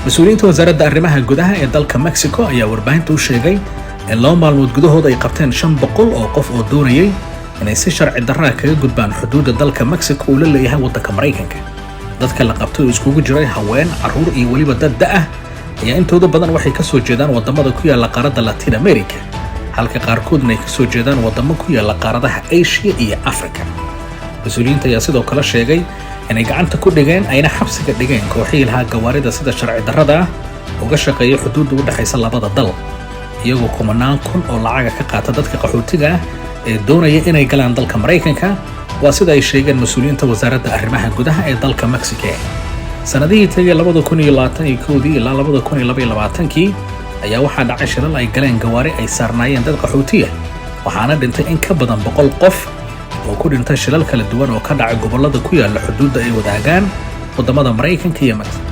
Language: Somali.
Mas-uuliyiinta wasaaradda arrimaha gudaha ee dalka Mexico ayaa warbaahinta u sheegay in 2 maalmood gudahood ay qabteen 500 oo qof oo doonayay inay si sharci darraa kaga gudbaan xuduudda dalka Mexico uu la leeyahay waddanka Maraykanka. Dadka la qabtay oo iskugu jiray haween, carruur iyo weliba dad da' ah ayaa intooda badan waxay ka soo jeedaan waddamada ku yaalla qaaradda Latin America, halka qaarkoodna ay ka soo jeedaan waddamo ku yaalla qaaradaha Asia iyo Africa. Mas-uuliyiinta ayaa sidoo kale sheegay inay gacanta ku dhigeen ayna xabsiga dhigeen kooxihii lahaa gawaarida sida sharci darrada ah uga shaqeeya xuduudda u dhexaysa labada dal, iyagoo kumanaan kun oo lacaga ka qaata dadka qaxootiga ah ee doonaya inay galaan dalka Maraykanka. Waa sida ay sheegeen mas-uuliyiinta wasaaradda arrimaha gudaha ee dalka Mexico. Sanadihii tegay 2021-dii ilaa 2022-kii ayaa waxaa dhacay shilal ay galeen gawaari ay saarnaayeen dad qaxootiya, waxaana dhintay in ka badan 100 qof oo ku dhintay shilal kala duwan oo ka dhacay gobollada ku yaala xuduudda ay wadaagaan waddamada Maraykanka iyo Mexico.